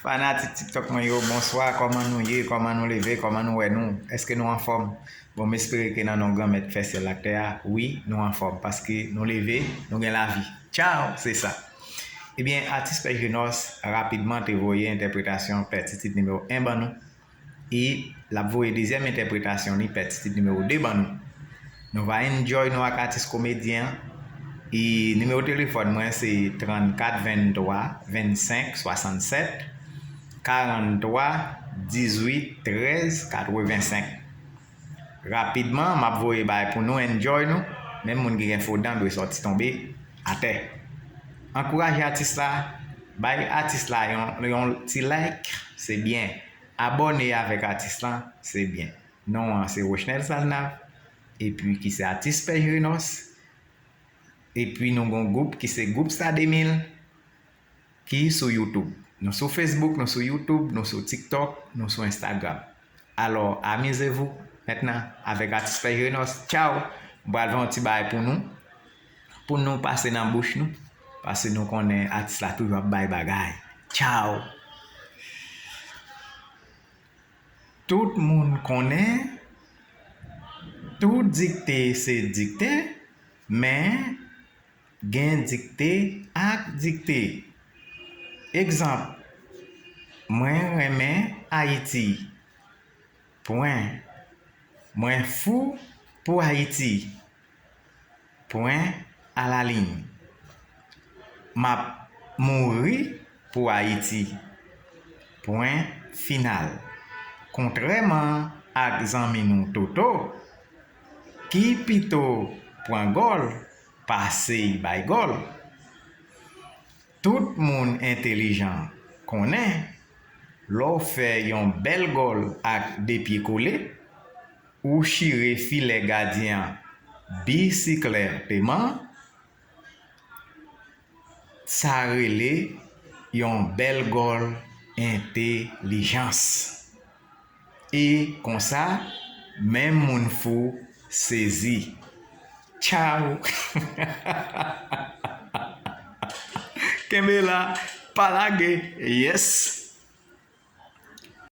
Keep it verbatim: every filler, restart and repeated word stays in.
Fanatik TikTok mwen yo, bonswa, kòman nou ye, kòman nou leve, kòman nou wè nou, èske nou anfòm? Bon, m espere ke nan non Granmèt k fè syèl ak tè a, wi, nou anfòm, paske nou leve, nou gen lavi. Tchao, se sa. Ebyen, atis Pè Jenos rapidman te voye entèpretasyon Pè Titit nimewo en ban nou. E l ap voye dezyèm entèpretasyon li, Pè Titit nimewo de ban nou. Nou va enjoy nou ak atis komedyen an. E nimewo telefòn mwen se trannkat venntwa vennsenk swasannsèt karanntwa dizuit trèz katrevensenk. Rapidman, m ap voye bay pou nou, enjoy nou. Menm moun ki gen fo dan dwe sòti tonbe atè. Ankouraje atis la, bay atis la yon, yon ti like, se byen. Abòne avèk atis lan, se byen. Non an se Rochnel Salnav, epi ki se atis Pè Jenos, epi nou gon gwoup ki se Gwoup Sa de mil, ki sou YouTube. Nou sou Facebook, nou sou YouTube, nou sou TikTok, nou sou Instagram. Alò, amizez-vous maintenant avèk atis Pè Jenos. Tchao! M pral fè yon ti bagay pou nou, pou nou pase nan bouch nou, paske nou konnen atis la toujou ap bay bagay. Tchao! Tout moun konnen, tout dikte se dikte, men gen dikte ak dikte. Egzanp, mwen renmen Ayiti. Pwen. Mwen fou pou Ayiti. Pwen a la liy. M ap mouri pou Ayiti. Pwen final. Kontrèman ak zanmi nou Toto, ki pito pran gòl pase y bay gòl. Tout moun entelijan konnen, lè w fè yon bèl gòl ak de pye kole, ou chire filè gadyen an bisiklèteman, sa rele yon bèl gòl entelijans. E konsa, menm moun fou sezi. Tchao! Kenbe la, pa lage, yes!